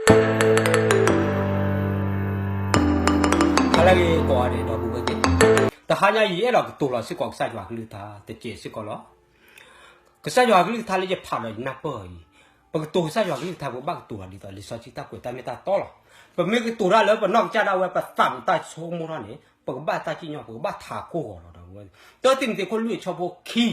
ဟါလၢအဂ့ၤကိးဂၤဒဲး ဒီပုၢ်ဝဲၢ်သ့ၣ်, တဟါညါအံၤ ယအဲၣ်ဒိးကတိၤလီၤစ့ၢ်ကီးကစၢ်ယွၤကလုၢ်ကထါတစဲးစ့ၢ်ကီးလီၤ. ကစၢ်ယွၤကလုၢ်ကထါလၢယဖးဒီးယနၢ်ပၢၢ်အံၤ, ပကတိၤကစၢ်ယွၤကလုၢ်ကထါ ပကဘၣ်ကတိၤလီၤဒ်သိးလံာ်စီဆှံတၢ်ကွဲးတၢ်မ့ၢ်တၢ်တီလီၤ. ပမ့ၢ်ကတိၤတၢ်လၢပနီၢ်ကစၢ်ဒၣ်ဝဲ ပသးပူၤတၢ်ဆိကမိၣ်ထီၣ်န့ၣ် ပကဘၣ်တၢ်စံၣ်ညီၣ် ပကဘၣ်ထးကိၢ်ဂီၤလီၤ ဒီပုၢ်ဝဲၢ်သ့ၣ်. တၢတံၤမသ့းခိၣ်လွံၢ်အဆၢဖိခံ,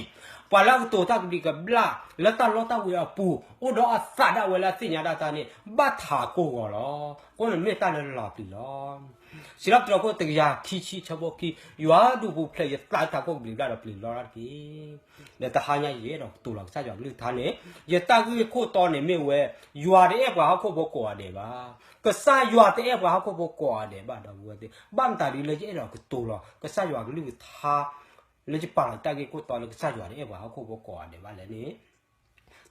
ပှၤလၢအကတိၤတၢ်ကဘျံးကဘျၣ်လၢတၢ်လီတၢ်ဝ့ၤအပူၤ အိၣ်ဒီးအသးဒၣ်ဝဲလၢအသ့ၣ်ညါဒၣ်တၢ်န့ၣ် ဘၣ်ထးကိၢ်ဂီၤလီၤ. အဃိန့ၣ်မ့ၢ်တၢ်လၢလီၤပျံၤလီၤ. စံးထီၣ်ပတြၢၤခိၣ်တကယၤခံဆံအဆၢဖိခံ, ယွၤဒူၣ်ပူၤဖျဲးယသးလၢထးခိၣ်ကဘျံးကဘျၣ်ဒီးပျံၤလီတၢ်တက့ၢ်. ဒီးတဟါညါယအဲၣ်ဒိးကတိၤလီၤကစၢ်ယွၤကလုၢ်ကထါန့ၣ်, ယတၢ်ဂ့ၢ်ခိၣ်တီန့ၣ်မ့ၢ်ဝဲ, ယွၤတအဲၣ်ပှၤဟီၣ်ခိၣ်ဖိကိးဂၤဒဲးဘၣ်. ကစၢ်ယွၤတအဲၣ်ပှၤဟီၣ်ခိၣ်ဖိကိးဂၤဒဲးဘၣ် ဒီပုၢ်ဝဲၢ်သ့ၣ်. ဘၣ်မတၤဒ်လၢယအဲၣ်ဒိးကတိၤလီၤ ကစၢ်ယွၤကလုၢ်ကထါ လၢယပာ်လီၤတၢ်ဂ့ၢ်ခိၣ်တီလၢကစၢ်ယွၤတအဲၣ်ပှၤဟီၣ်ခိၣ်ဖိကိးဂၤဒဲးဘၣ်လဲၣ်န့ၣ်,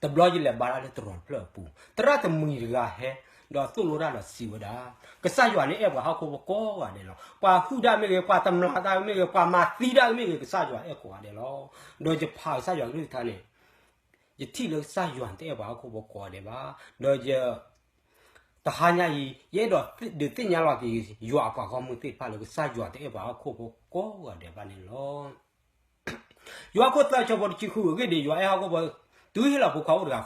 တဘျီယလဲၤဘါတၢ်လၢတရီးတဖျၢၣ်အပူၤ, သရၣ်တမှံၤတဂၤဟဲ, ဒီးသိၣ်လိတၢ်ဒီးစံးဝဲဒၣ်, ကစၢ်ယွၤန့ၣ်အဲၣ်ပှၤဟီၣ်ခိၣ်ဖိကိးဂၤဒဲးလီၤ. ပှၤဟုၣ်တၢ်မ့ၢ်ဂ့ၤ, ပှၤတမျၢ်တၢ်မ့ၢ်ဂ့ၤ, ပှၤမၤသံတၢ်မ့ၢ်ဂ့ၤ, ကစၢ်ယွၤအဲၣ်ကိးဂၤဒဲးလီၤ. ဒီးယဖးကစၢ်ယွၤကလုၢ်ကထါန့ၣ်, ယထံၣ်လၢကစၢ်ယွၤတအဲၣ်ပှၤဟီၣ်ခိၣ်ဖိကိးဂၤဒဲးဘၣ်. ဒီးယ တဟါညါအံၤ ယအဲၣ်ဒိးဒုးသ့ၣ်ညါလီၤက့ၤ ယွၤအပှၤဂီၢ်မုၢ်သ့ၣ်တဖၣ်လၢကစၢ်ယွၤတအဲၣ်ပှၤဟီၣ်ခိၣ်ဖိကိးဂၤဒဲးဘၣ်န့ၣ်လီၤ. ယိၤဟၣ်ခိၣ်သၢဆၢဖိတဆံဃု, အဂ့ၢ်ဒ်အံၤ, ယွၤအဲၣ်ဟီၣ်ခိၣ်ဖိ တုၤဟ့ၣ်လီၤဖိခွါအိၣ်တဂၤ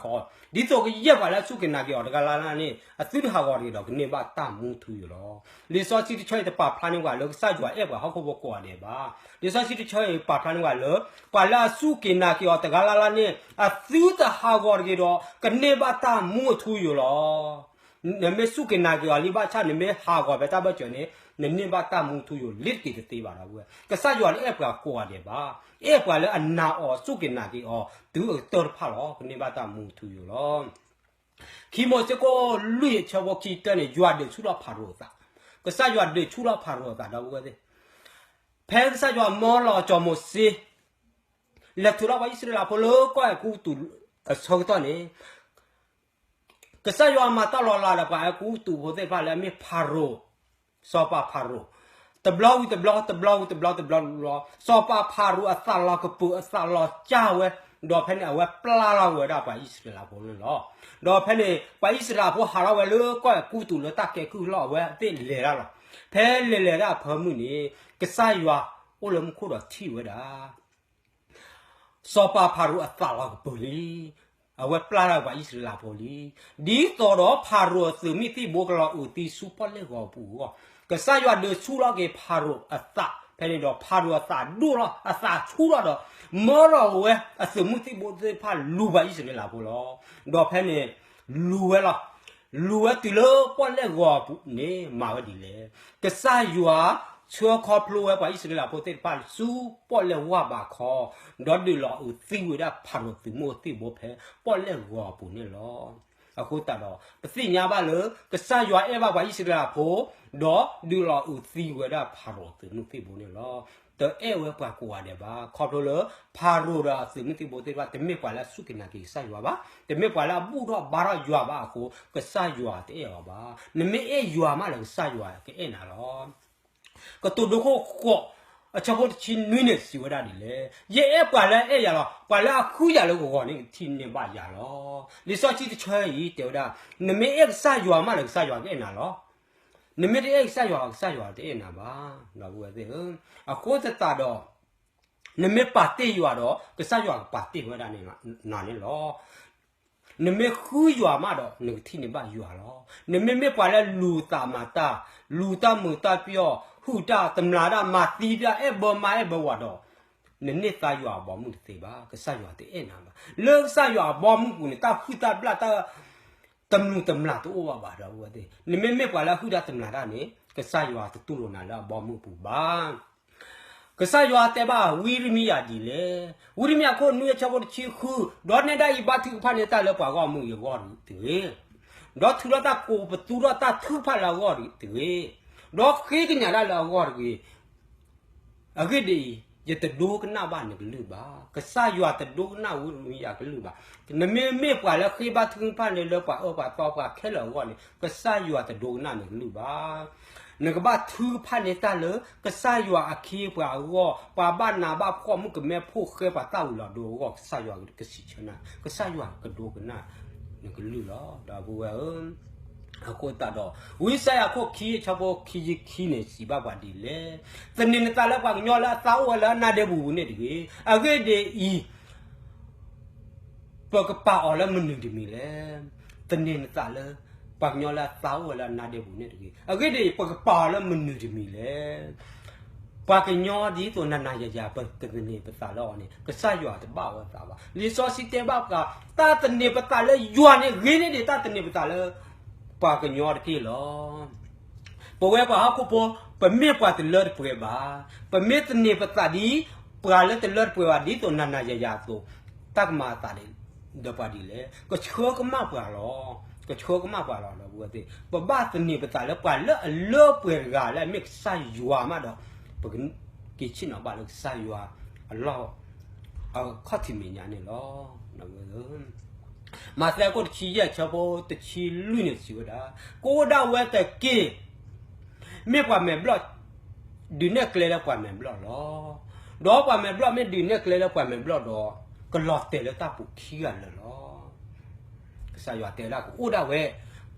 ဃီ, ဒ်သိးကယဲၢ်ပှၤလၢအစူၢ်က့ၤနာ်က့ၤအီၤတဂၤလၢ်လၢ်န့ၣ် အသုတဟးဂီၤတဂ့ၤဒီး ကန့ၢ်ဘၣ်တၢ်မူထူယိာ်လီၤ. လံာ်စီဆှံတဆၢအံၤတပာ်ဖျါန့ၢ်ပှၤလၢကစၢ်ယွၤအဲၣ်ပှၤဟီၣ်ခိၣ်ဖိကိးဂၤဒဲးဘၣ်. လံာ်စီဆှံတဆၢအံၤပာ်ဖျါန့ၢ်ပှၤလၢ ပှၤလၢအစူၢ်က့ၤနာ်က့ၤအီၤတဂၤလၢ်လၢ်န့ၣ် အသုတဟးဂီၤတဂ့ၤဒီး ကန့ၢ်ဘၣ်တၢ်မူအထူယိာ်လီၤ. နမ့ၢ်စူၢ်က့ၤနာ်က့ၤအီၤလံဘၣ်ဆၣ် နမ့ၢ်ဟးဂီၤဖဲတၢ်ဘၢၣ်စၢၤန့ၣ် နန့ၢ်ဘၣ်တၢ်မူထူယိာ်လ့ၤတက့ၤတသ့ဘၣ် ဒီပုၢ်ဝဲၢ်. ကစၢ်ယွၤတအဲၣ်ပှၤကိးဂၤဒဲးဘၣ်. အဲၣ်ပှၤလၢအနာ်အီၤ စူၢ်က့ၤနာ်က့ၤအီၤ တုၤအကတၢၢ်တဖၣ်လီၤ. ကန့ၢ်ဘၣ်တၢ်မူထူယိာ်လီၤ. ခံမိၤၡ့ခိၣ်လွံၢ်အဆၢဖိခံဆံတၢန့ၣ် ယွၤဒုးဆူၣ်ထီၣ်ဖၤရိၤအသး. ကစၢ်ယွၤဒုးဆူၣ်ထီၣ်ဖၤရိၤအသး ဒီပုၢ်ဝဲၢ်သ့ၣ်. ဖဲကစၢ်ယွၤမၢလီၤစီၤမိၤၡ့ လဲၤထုးထီၣ်ပှၤအံၣ်စရ့လးဖိလၢကီၢ်အဲၤကူပတူးအဆၢကတီၢ်န့ၣ် ကစၢ်ယွၤမၤတၢ်လီၤလးဒီးပှၤအဲၤကူပတူးဖိသ့ၣ်တဖၣ်လၢအမ့ၢ်ဖၤရိၤ, စီၤပၤဖၤရိၤ, တဘျီဝံၤတဘျီ, တဘျီဝံၤတဘျီ, တဘျီဝံၤတဘျီ, စီၤပၤဖၤရိၤအသးလီၤကပၢၤ အသးလီၤစၢ်ဝဲ, ဒီးဖဲန့ၣ် အဝဲပျၢ်လီၤဝဲဒၣ်ပှၤအံၣ်စရ့လးဖိန့ၣ်လီၤ. ဒီးဖဲန့ၣ် ပှၤအံၣ်စရ့လးဖိဟးထီၣ်ဝဲလၢကီၢ်အဲၤကူပတူးလၢတၢ်ကဲကုၢ်လီၢ် အဝဲသ့ၣ်လဲၤတၢ်လီၤ. ဖဲလဲၤလဲၤတၢ်အဖၢမုၢ်န့ၣ် ကစၢ်ယွၤအိၣ်လၢမူခိၣ်ဒီးထံၣ်ဝဲဒၣ် စီၤပၤဖၤရိၤအသးလီၤကပၢၤလံ. အဝဲပျၢ်တၢ်ပှၤအံၣ်စရ့လးဖိလံ. ဒ်သိးဒီးဖၤရိၤအသုးမုၢ်သံၣ်ဘိကလီၤအုးသံဆူပီၣ်လဲၣ်ဂီၤအပူၤအဂီၢ်, ကစၢ်ယွၤဒုးဆူၣ်ထီၣ်က့ၤဖၤရိၤအသး, ဖဲန့ၣ်ဒီးဖၤရိၤအသးဒိၣ်လီၤ, အသးဆူၣ်ထီၣ်ဒီး မၢလီၤဝဲအသုးမုၢ်သံၣ်ဘိသ့ၣ်တဖၣ်လူၤပှၤအံၣ်စရ့လးဖိလီၤ. ဒီးဖဲန့ၣ် လူၤဝဲလီၤ. လူၤဝဲတုၤလၢပီၣ်လဲၣ်ဂီၤအပူၤန့ၣ် မၤဝဲဒ်လဲၣ်. ကစၢ်ယွၤဆှၢခီဖျိဝဲပှၤအံၣ်စရ့လးဖိသ့ၣ်တဖၣ်ဆူပီၣ်လဲၣ်ဝၢ်ဘးခီ, ဒီးဒုးလီၤအုးသံဝဲဒၣ်ဖၤရိၤသုးမုၢ်သံၣ်ဘိဖဲပီၣ်လဲၣ်ဂီၤအပူၤန့ၣ်လီၤ. အဃိသတးဒီး ပသ့ၣ်ညါဘၣ်လၢ ကစၢ်ယွၤအဲၣ်ဘၣ်ပှၤအံၣ်စရ့လးဖိ, ဒီးဒုးလီၤအုးသံဝဲဒၣ်ဖၤရိၤသုးမုၢ်သံၣ်ဘိန့ၣ်လီၤ. တအဲၣ်ဝဲပှၤကိးဂၤဒဲးဘၣ်. ခီဖျိလၢ ဖၤရိၤဒီးအသုးမုၢ်သံၣ်ဘိသ့ၣ်တဖၣ် တမ့ၢ်ပှၤလၢအစူၢ်က့ၤနာ်က့ၤကစၢ်ယွၤဘၣ်, တမ့ၢ်ပှၤလၢအဘူၣ်ထီၣ်ဘါထီၣ်ယွၤဘၣ်အဃိ ကစၢ်ယွၤတအဲၣ်အီၤဘၣ်. နမ့ၢ်အဲၣ်ယွၤမးဒီး ကစၢ်ယွၤကအဲၣ်နၤလီၤ. ကတိၤဒိခိၣ်ဃိး အဆၢဖိတဆံနွံန့ၣ် စံးဝဲဒၣ်ဒ်လဲၣ်. ယအဲၣ်ပှၤလၢအအဲၣ်ယၤလီၤ. ပှၤလၢအဃုယၤလၢဂီၤဂီၤန့ၣ် ကထံၣ်န့ၢ်ဘၣ်ယၤလီၤ. လံာ်စီဆှံတဆၢအံၤတဲဝဲဒၣ်, နမ့ၢ်အဲၣ်ကစၢ်ယွၤမးဒီး ကစၢ်ယွၤကအဲၣ်နၤလီၤ. နမ့ၢ်တအဲၣ်ကစၢ်ယွၤ ကစၢ်ယွၤတအဲၣ်နၤဘၣ်. ဒီပုၢ်ဝဲၢ်သ့ၣ်ဧၢ, အဃိသတးဒီး နမ့ၢ်ပာ်တ့ၢ်ယွၤဒီး ကစၢ်ယွၤကပာ်တ့ၢ်ဝဲဒၣ်နၤန့ၣ်လီၤ. နမ့ၢ်ဃုယွၤမးဒီး နကထံၣ်န့ၢ်ဘၣ်ယွၤလီၤ. နမ့မ့ၢ်ပှၤလၢလူၤသးမၤတၢ်, လူၤတၢ်မုာ်တၢ်ပျီၣ်, ဟုၣ်တၢ်တမျာ်တၢ် မၤသံတၢ် အဲၣ်ဘၢမါအဲၣ်ဘၢဝၤဒီး နန့ၢ်သါယွၤအဘီအမုၢ်တသ့ဘၣ်. ကစၢ်ယွၤတအဲၣ်နၤဘၣ်. လၢကစၢ်ယွၤအဘီအမုၢ်ပူၤန့ၣ် တၢ်ဟုၣ်တၢ်ဘျၣ်တၢ် တမျာ်တမျာ်တအိၣ်ဘၣ်ဘၣ် ဒီပုၢ်ဝဲၢ်သ့ၣ်. နမ့မ့ၢ်ပှၤလၢအဟုၣ်တၢ်တမျာ်တၢ်န့ၣ် ကစၢ်ယွၤတတူၢ်လိာ်နၤလၢအဘီအမုၢ်ပူၤဘၣ်. ကစၢ်ယွၤတဲဘၣ်ဝံရမံယၤဒ်လဲၣ်. ဝံရမံယၤခိၣ်နွံအဆၢဖိတဆံဃု, ဒီးနဲဒၣ်အံၤဘါထုကဖၣ်န့ၢ်တၢ်လၢပှၤဂီၢ်မုၢ်အဂီၢ်တဂ့ၤ, ဒီးထုးထီၣ်တၢ်ကိးပသူထီၣ်တၢ်ထုကဖၣ်လၢအဂီၢ်တဂ့ၤ, ဒီးဃ့ကညးတၢ်လၢအဂီၢ်တဂ့ၤ. အဂ့ၢ်ဒ်အံၤ, ယတဒိကနၣ်ဘၣ်နကလုၢ်ဘၣ်. ကစၢ်ယွၤတဒိကနၣ်ဝံရမံယၤကလုၢ်ဘၣ်. နမ့မ့ၢ်ပှၤလၢဃ့ဘါထုကဖၣ်န့ၢ်လၢပှၤအၢပှၤသီပှၤခဲလၢာ်အဂီၢ်န့ၣ် ကစၢ်ယွၤတဒိကနၣ်နကလုၢ်ဘၣ်. နကဘၣ်ထုကဖၣ်န့ၢ်တၢ်လၢ ကစၢ်ယွၤအခ့အပှၤအဂီၢ်, ပှၤဘၣ်နးဘၣ်ဖှီၣ် မုၣ်ကမဲဖိဃဲ ပှၤသၣ်ဝံၤလီၤဒိအဂီၢ် ကစၢ်ယွၤကစံးဆၢနၤ, ကစၢ်ယွၤကဒိကနၣ်နကလုၢ်လီၤ. ဒီပုၢ်ဝဲၢ်ဧၢ, အဃိသတးဒီး ဝံယၡါယၤခိၣ်ခံ အဆၢဖိခံဆံခံန့ၣ် စံးဘၣ်ပှၤဒ်လဲၣ်, သန့ၤနသးလၢပှၤကညီလၢအသးအိၣ်ဝဲလၢအနါဒ့ပူၤပူၤန့ၣ်တဂ့ၤ. အဂ့ၢ်ဒ်အံၤ, ပကပာ်အီၤလၢမနုၤတမံၤလဲၣ်. သန့ၤနသးလၢ ပှၤကညီလၢအသးအိၣ်ဝဲလၢအနါဒ့ပူၤန့ၣ်တဂ့ၤ. အဂ့ၢ်ဒ်အံၤ, ပကပာ်အီၤလၢမနုၤတမံၤလဲၣ်. ပှၤကညီဒ်သိးနၤနၤယၤယၤ ပကသန့ၤပသးလၢအီၤန့ၣ် ကစၢ်ယွၤတဘၣ်ဝဲသးဘၣ်. လံာ်စီဆှံတဲဘၣ်ပှၤ တၢ်သန့ၤပသးလၢယွၤန့ၣ် ဂ့ၤန့ၢ်ဒံးတၢ်သန့ၤပသးလၢ ပှၤကညီတက့ၢ်လီၤ. ပဝဲပှၤဟီၣ်ခိၣ်ဖိ ပမ့ၢ်ပှၤတလၢတပှဲၤဘၣ်. ပမ့ၢ်သန့ၤပသးဒ် ပှၤလၢတလၢတပှဲၤဘၣ် ဒ်သိးနၤနၤယၤယၤအသိး, တၢ်ကမၤအသးန့ၣ် ဒီးပှၤဒ်လဲၣ်, ကဆှၢကမၣ်ပှၤလီၤ. ကဆှၢကမၣ်ပှၤလီၤ ဒီပုၢ်ဝဲၢ်သ့ၣ်. ပဘၣ်သန့ၤပသးလၢပှၤလၢအလၢပှဲၤတဂၤလၢအမ့ၢ်ကစၢ်ယွၤမးဒီး ပကက့ၤဆ့ၣ်နီၤဘၣ်လၢကစၢ်ယွၤအလီၢ် အခီၣ်ထံးမဲာ်ညါန့ၣ်လီၤ. မးသဲအခိၣ်တဆံယဲၢ် အဆၢဖိတဆံလွံၢ်န့ၣ်စံးဝဲဒၣ်, ကအိၣ်ဒၣ်ဝဲတက့ၢ် မ့ၢ်ပှၤမဲာ်ဘျီၣ် ဒုးနဲၣ်ကျဲလၢပှၤမဲာ်ဘျီၣ်လီၤ. ဒီးပှၤမဲာ်ဘျီၣ်မ့ၢ်ဒုးနဲၣ်ကျဲလၢပှၤမဲာ်ဘျီၣ်ဒီး ကလီၤတဲာ်လၢတၢ်ပူၤခံဂၤလၢာ်လီၤ. ကစၢ်ယွၤတဲဒၣ်ကအိၣ်ဒၣ်ဝဲ,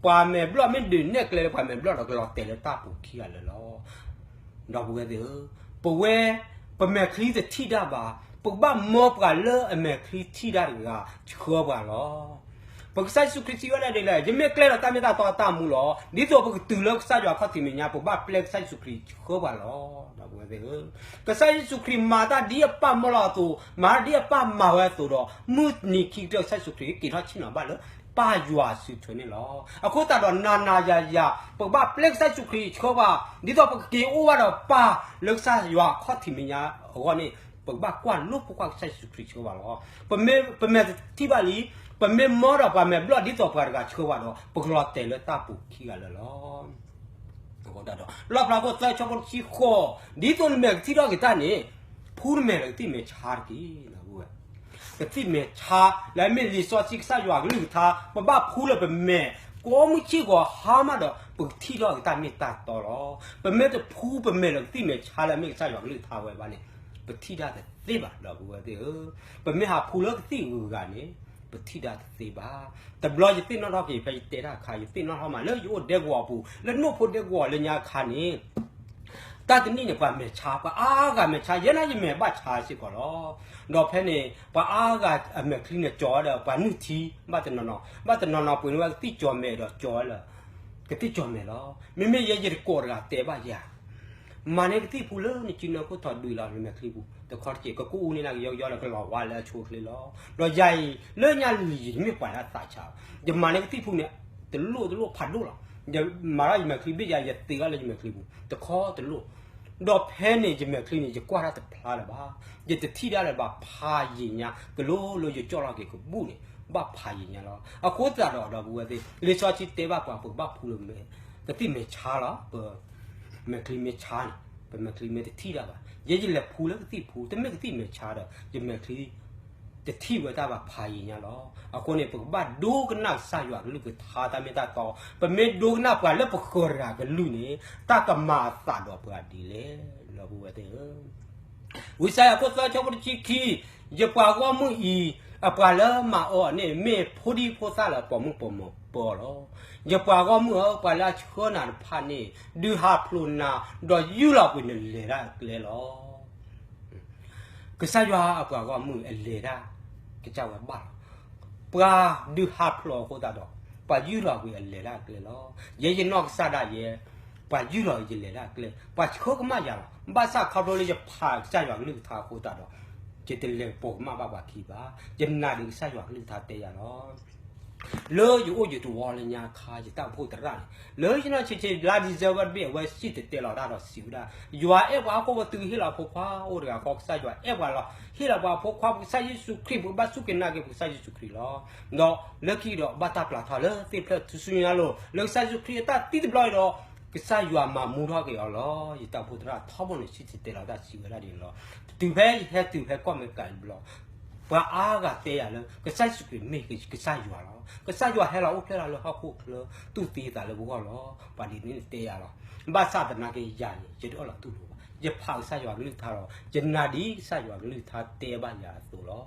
ပှၤမဲာ်ဘျီၣ်မ့ၢ်ဒုးနဲၣ်ကျဲလၢပှၤမဲာ်ဘျီၣ်ဒီး ကလီၤတဲာ်လၢတၢ်ပူၤခံဂၤလၢာ်လီၤ. ဒီပုၢ်ဝဲၢ်သ့ၣ်ဧၢ, ပဝဲ ပမဲာ်ချံတထံၣ်တၢ်ဘၣ်, ပကဘၣ်မၢပှၤလၢအမဲာ်ချံထံၣ်တၢ်တဂၤ ဆှၢပှၤလီၤ. ပကစၢ်ယ့ၣ်ၡူးခရံာ်စံးဝဲဒၣ်ဒ်လဲၣ်, ယမ့ၢ်ကျဲဒီးတၢ်မ့ၢ်တၢ်တီတၢ်မူလီၤ. ဒ်သိးပကတုၤလၢကစၢ်ယွၤခီၣ်ထံးမဲာ်ညါ ပကဘၣ်ပျဲကစၢ်ယ့ၣ်ၡူးခရံာ်ဆှၢပှၤလီၤ. ဒီပုၢ်ဝဲၢ်သ့ၣ်ဧၢ, ကစၢ်ယ့ၣ်ၡူးခရံာ်မၤတၢ်ဒ်အပၢ်မၢလီၤအသိး, မၤတၢ်ဒ်အပၢ်မၤဝဲအသိးဒီး မုၢ်နံၤခံကတၢၢ် ကစၢ်ယ့ၣ်ၡူးခရံာ်က့ၤထီၣ်ဆ့ၣ်နီၤဘၣ်လၢ ပၢ်ယွၤအစုထွဲန့ၣ်လီၤ. အဃိသတးဒီးနၤနၤယၤယၤ ပကဘၣ်ပျဲကစၢ်ယ့ၣ်ၡူးခရံာ်ဆှၢပှၤ, ဒ်သိးပကက့ၤအိၣ်ဘၣ်ဒီးပၢ်လၢကစၢ်ယွၤခီၣ်ထံးမဲာ်ညါအဂီၢ်န့ၣ်, ပကဘၣ်ကွၢ်လိာ်ဖိခွါကစၢ်ယ့ၣ်ၡူးခရံာ်ဆှၢပှၤလီၤ. ပမ့ၢ် ပမဲာ်တထံၣ်ဘၣ်လံ, ပမ့ၢ်မၢဒီးပှၤမဲာ်ဘျီၣ်ဒ်သိးပှၤတဂၤဆှၢပှၤဒီး ပကလီၤတဲာ်လၢတၢ်ပူၤခံဂၤလၢာ်လီၤ. လီၣ်ဖျါခိၣ်သၢ ဆၢဖိတဆံဃိး, ဒ်သိးနမဲာ်ကထံၣ်ထီၣ်က့ၤတၢ်န့ၣ်, ဖှူနမဲာ်လၢကသံၣ်မဲာ်ဆါတက့ၢ်. ကသံၣ်မဲာ်ဆါ လၢအမ့ၢ်လံာ်စီဆှံကစၢ်ယွၤအကလုၢ်ကထါ ပဘၣ်ဖှူလၢပမဲာ် ကိးမုၢ်ဆ့ၣ်ကိးဟါမးဒီး ပကထံၣ်ထီၣ်က့ၤတၢ်မ့ၢ်တၢ်တီလီၤ. ပမ့ၢ်တဖှူပမဲာ်လၢကသံၣ်မဲာ်ဆါလၢအမ့ၢ်ကစၢ်ယွၤကလုၢ်ကထါဝဲဘၣ်န့ၣ်, ပထံၣ်တၢ်တသ့ဘၣ် ဒီပုၢ်ဝဲၢ်သ့ၣ်ဧၢ. ပမ့ၢ်ဟးဖှူလၢကသံၣ်ဂုၤဂၤန့ၣ်, ပထံၣ်တၢ်တသ့ဘၣ်. တဘျီယသ့ၣ်နီၣ်ထီၣ်က့ၤ ဖဲယတဲတၢ်အခါ ယသ့ၣ်နီၣ်ထီၣ်မးလၢယအိၣ်ဒဲကဝီၤအပူၤ လၢနိၣ်ဖိဒဲကဝီၤလၢညါအခါန့ၣ် တၢ်တနံၣ်န့ၣ် ပှၤမဲာ်ဆါ ပှၤအါဂၤမဲာ်ဆါ ယဲဒၣ်ယမဲာ်ဘၣ်ဆါစ့ၢ်ကီးလီၤ. ဒီးဖဲန့ၣ် ပှၤအါဂၤအမဲာ်ချံန့ၣ် ကၠီၤဝဲဒီးပှၤနုၢ်ထံ ဘၣ်တနီၤနီၤ, ဘၣ်တနီၤနီၤပှ့ၤန့ၢ်ဝဲကသံၣ်ကၠီၤမဲာ်ဒီးကၠီၤဝဲလၢ ကသံၣ်ကၠီၤမဲာ်လီၤ. မ့မ့ၢ်ယဲယတကိးတဂၤတဲဘၣ်ယၤ မၤန့ၢ်ကသံၣ်ဖှူလၢနစုနၢခိၣ်ထီၣ်ဒုးလီၤ နမဲာ်ချံပူၤ တခီတက့ၢ် ကကူၣ်အူန့ၢ်နၤကယီကယီလၢကလီၤဝါလၢအဆိအချ့လီၤ. ဒီးယၤအံၤ လၢညါလံၤယမ့ၢ်ပှၤလၢအသးဆါ ယမၤန့ၢ်ကသံၣ်ဖှူန့ၣ် တလိၣ်တလိၣ်ဖးဒိၣ်လီၤ. ယမၤထီၣ်ယမဲာ်ချံဘ့ၣ်ယၤ ယသ့အီၤလၢယမဲာ်ချံပူၤ တခီတလိၣ်. ဒီးဖဲန့ၣ်ယမဲာ်ချံန့ၣ် ယကွၢ်တၢ်တဖျါလၢၤဘၣ်, ယတထံၣ်ဒၣ်လၢၤဘၣ် ဖးယံာ်ညါ ကလိလၢယကၠီၣ်လီၤက့ၤကဘူၣ်န့ၣ် ဘၣ်ဖးယံာ်ညါလီၤ. အဃိသတးဒီး ဒီပုၢ်ဝဲၢ်သ့ၣ် လံာ်စီဆှံတဲဘၣ်ပှၤ ပကဘၣ်ဖှူလၢမဲာ် ကသံၣ်မဲာ်ဆါလီၤ. ပမဲာ်ချံမ့ၢ်ဆါန့ၣ် ပမဲာ်ချံမ့ၢ်တထံၣ်တၢ်ဘၣ်, ယဲယလဲၤဖှူလၢကသံၣ်ဖှူ တမ့ၢ်ကသံၣ်မဲာ်ဆါဒီး ယမဲာ်ချံ တထံၣ်ဝဲတၢ်ဘၣ် ဖးယံာ်ညါလီၤ. အဃိန့ၣ် ပကဘၣ်ဒိကနၣ်ကစၢ်ယွၤကလုၢ်ကထါတၢ်မ့ၢ်တၢ်တီ, ပမ့ၢ်ဒိကနၣ်ပှၤလၢပဃၢၤတဂၤကလုၢ်န့ၣ် တၢ်ကမၤအသးဒီးပှၤဒ်လဲၣ် ဒီပုၢ်ဝဲၢ်သ့ၣ်ဧၢ. ဝံယၡါယၤခိၣ်သၢ ဆၢဖိတဆံခံ, ယပှၤဂီၢ်မုၢ်အံၤ အပှၤလၢမၤအၢအီၤန့ၣ် မ့ၢ်ဖိဒံဖိသၣ်လၢအပိာ်မုၣ်ပိာ်မၢၤပၢအီၤလီၤ. ယပှၤဂီၢ်မုၢ်ဧၢ, ပှၤလၢအဆှၢနၤတဖၣ်န့ၣ် ဒုးဟးဖျိးနၤ ဒီးယူၢ်လီၤကွံာ်နလဲၤတၢ်အကျဲလီၤ. ကစၢ်ယွၤအပှၤဂီၢ်မုၢ်အလဲၤတၢ် ကစၢ်ဝဲဘၣ်လီၤ. ပှၤဒုးဟးဖျိးအဃိသတးဒီး ပှၤယူၢ်လီၤကွံာ်အလဲၤတၢ်အကျဲလီၤ. ယဲယနီၢ်ကစၢ်ဒၣ်ယဲ ပှၤယူၢ်လီၤယလဲၤတၢ်အကျဲ, ပှၤဆှၢကမၣ်ယၤလီၤ. ဘၣ်ဆၣ်ခီဖျိလၢယဖးကစၢ်ယွၤကလုၢ်ကထါအဃိသတးဒီး ယတလဲၤပိာ်ကမၣ်ဘၣ်ပှၤခံဘၣ်. ယနာ်ဒံးကစၢ်ယွၤကလုၢ်ကထါတဲယၤလီၤ. လၢယအိၣ်ယတဝီလၢညါအခါ ယတၢ်အိၣ်ဖှိၣ်သရၣ်န့ၣ် လၢယနီၢ်ဆံးဆံး လါ December တဘ့ၣ် အဝဲစံၣ်တဲၤတဲလီၤတၢ်ဒီးစံးဝဲဒၣ်, ယွၤအဲၣ်ပှၤဟီၣ်ခိၣ်ဖိ သုဟ့ၣ်လီၤဖိခွါအိၣ်တဂၤဃီ ကစၢ်ယွၤအဲၣ်ပှၤလီၤ. ဟ့ၣ်လီၤပှၤဖိခွါ ပကစၢ်ယ့ၣ်ၡူးခရံာ် ပကဘၣ်စူၢ်က့ၤနာ်က့ၤပကစၢ်ယ့ၣ်ၡူးခရံာ်လီၤ. ဒီးလၢခံကဒီးဘၣ်တၢ်ပျၢ်ထီၣ်လၢသ့ၣ်ဖျၢၣ်ထူၣ်စုညါလိၤ လၢကစၢ်ယ့ၣ်ၡူးခရံာ်အတၢ်သံတဘျီအံၤဒီး ကစၢ်ယွၤမၤမူထီၣ်က့ၤအီၤလီၤ. ယတၢ်အိၣ်ဖှိၣ်သရၣ်ထီဘိန့ၣ် စံၣ်တဲၤတဲလီၤတၢ်စံးဝဲဒၣ်ဒ်န့ၣ်လီၤ. တုၤဖဲယဟဲတုၤဖဲကီၢ်အမဲရကၤတဘျီ ပှၤအါဂၤတဲယၤလၢ ကစၢ်ယ့ၣ်ၡူးခရံာ်မ့ၢ်ကစၢ်ယွၤလီၤ. ကစၢ်ယွၤဟဲလီၤအိၣ်ဖျဲၣ်လီၤလၢဟီၣ်ခိၣ်ချၢ တူၢ်သံအသးလၢပဂီၢ်လီၤ. ပှၤဒ်န့ၣ်တဲယၤလီၤ. ဘၣ်ဆၣ်သနာ်က့ယၤန့ၣ် ယတအၢၣ်လီၤတူၢ်လိာ်ဘၣ်. ယဖးကစၢ်ယွၤကလုၢ်ကထါဒီး ယနာ်ဒ်ကစၢ်ယွၤကလုၢ်ကထါတဲဘၣ်ယၤအသိးလီၤ.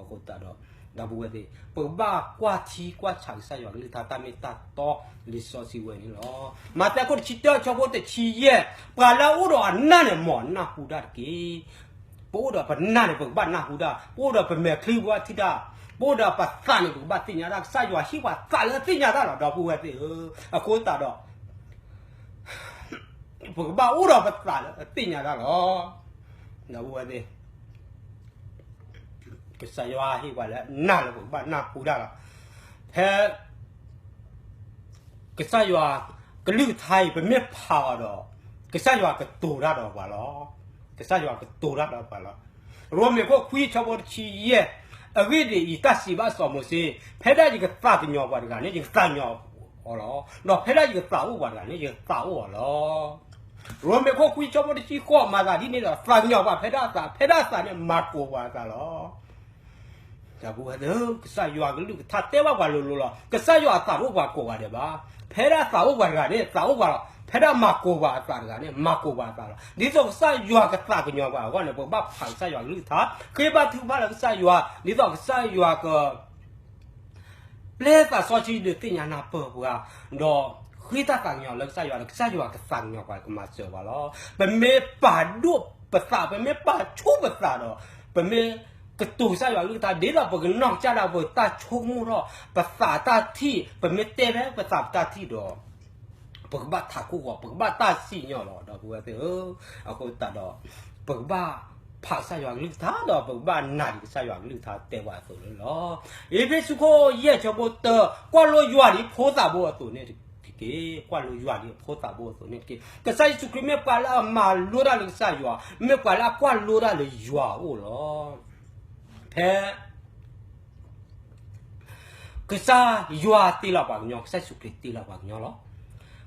အဃိသတးဒီး ဒီပုၢ်ဝဲၢ်သ့ၣ်, ပကဘၣ်ကွၢ်ထံကွၢ်ဆးကစၢ်ယွၤကလုၢ်ကထါတၢ်မ့ၢ်တၢ်တီလံာ်စီဆှံဝဲန့ၣ်လီၤ. မးသဲခိၣ်တဆံတၢ ဆၢဖိတဆံယဲၢ်, ပှၤလၢအအိၣ်ဒီးအနၢ်န့ၣ် မ်အနၢ်ဟူတၢ်တက့ၢ်. ပအိၣ်ဒီးပနၢ်န့ၣ် ပကဘၣ်နၢ်ဟူတၢ်, ပအိၣ်ဒီးပမဲာ်ချံ ပကဘၣ်ထံၣ်တၢ်, ပအိၣ်ဒီးပသးန့ၣ် ပကဘၣ်သ့ၣ်ညါတၢ်, ကစၢ်ယွၤဟ့ၣ်ပှၤသးလၢအသ့ၣ်ညါတၢ်လီၤ ဒီပုၢ်ဝဲၢ်သ့ၣ်ဧၢ. အဃိသတးဒီး ပကဘၣ်အိၣ်ဒီးပသးလၢအသ့ၣ်ညါတၢ်လီၤ. ဒီပုၢ်ဝဲၢ်သ့ၣ်, ကစၢ်ယွၤဟ့ၣ်ပှၤလၢနၢ်လၢပကဘၣ်နၢ်ဟူတၢ်လီၤ. ဖဲ ကစၢ်ယွၤကလုၢ်ကထါအံၤ ပမ့ၢ်ဖးအီၤဒီး ကစၢ်ယွၤကတိၤတၢ်ဒီးပှၤလီၤ. ကစၢ်ယွၤကတိၤတၢ်ဒီးပှၤလီၤ. ရိမ့ၤခိၣ်ခွံ ဆၢဖိတဆံယဲၢ်, အဂ့ၢ်ဒ်အံၤ, တၢ်စံးဘၣ်စီၤမိၤၡ့, ဖဲဒၣ်ယကသးကညီၤပှၤတဂၤန့ၣ် ယကသးကညီၤအီၤလီၤ. ဒီးဖဲဒၣ်ယကသးအိၣ်ပှၤတဂၤန့ၣ် ယကသးအိၣ်အီၤလီၤ. ရိမ့ၤခိၣ်ခွံ ဆၢဖိတဆံဃိး, မၤသးဒ်န့ၣ်ဒီး သးကညီၤပှၤဖဲဒၣ်အသး, ဖဲဒၣ်အသးန့ၣ် မၤကိၤပှၤအသးလီၤ. ဒီပုၢ်ဝဲၢ်သ့ၣ်, ကစၢ်ယွၤကလုၢ်ကထါတဲဘၣ်ပှၤလိၤလိၤလီၤ. ကစၢ်ယွၤအသးတအိၣ်ပှၤကိးဂၤဒဲးဘၣ်. ဖဲဒၣ်အသးအိၣ်ပှၤတဂၤန့ၣ် သးအိၣ်ပှၤလီၤ. ဖဲဒၣ်မၤကိၤပှၤအသးတဂၤန့ၣ် မၤကိၤပှၤအသးလီၤ. ဒ်သိးကစၢ်ယွၤကသးကညီၤပှၤအဂီၢ်န့ၣ် ပကဘၣ်ဖးကစၢ်ယွၤကလုၢ်ကထါ, ဃ့ဘါထုကဖၣ်လၢကစၢ်ယွၤ, ဒ်သိးကစၢ်ယွၤက ပျဲသးစီဆှံဒုးသ့ၣ်ညါနၢ်ပၢၢ်ပှၤ, ဒီးဃ့တၢ်သးကညီၤလၢကစၢ်ယွၤဒီး ကစၢ်ယွၤကသးကညီၤပှၤ ကမၤစၢၤပှၤလီၤ. ပမ့ၢ်ပာ်ဒိၣ်ပသး, ပမ့ၢ်ပာ်ဆူၣ်ပသးဒီး ပမ့ၢ်ကတိၤကစၢ်ယွၤကလုၢ်ကထါ ဒ်သိးပကနီၢ်ကစၢ်ဒၣ်ပတၢ်ဆိကမိၣ်ထီၣ်, ပသးတၢ်ထံၣ်, ပမ့ၢ်တဲဖဲပသးပတၢ်ထံၣ်ဒီး ပကဘၣ်ထးခိၣ်ဂီၤ, ပကဘၣ်တၢ်စံၣ်ညီၣ်လီၤ ဒီပုၢ်ဝဲၢ်သ့ၣ်ဧၢ. အဃိသတးဒီး ပကဘၣ်ဖးကစၢ်ယွၤကလုၢ်ကထါဒီး ပကဘၣ်နာ်ဒံးကစၢ်ယွၤကလုၢ်ကထါတဲပှၤအသိးန့ၣ်လီၤ. အ့းဖ့းစူးခိၣ်ယဲၢ်ဆၢဖိတၢ, ကွၢ်လိယွၤဒ်ဖိသးဘိအသိးန့ၣ်တက့ၢ်, ကွၢ်လိယွၤဒ်ဖိသးဘိအသိးန့ၣ်တက့ၢ်. ကစၢ်ယ့ၣ်ၡူးခရံာ်မ့ၢ်ပှၤလၢအမၤလိတၢ်လၢကစၢ်ယွၤ, မ့ၢ်ပှၤလၢအကွၢ်လိတၢ်လၢယွၤအအိၣ်လီၤ. ဖဲ ကစၢ်ယွၤတ့လီၤပှၤကညီ, ကစၢ်ယ့ၣ်ၡူးခရံာ်တ့လီၤပှၤကညီလီၤ.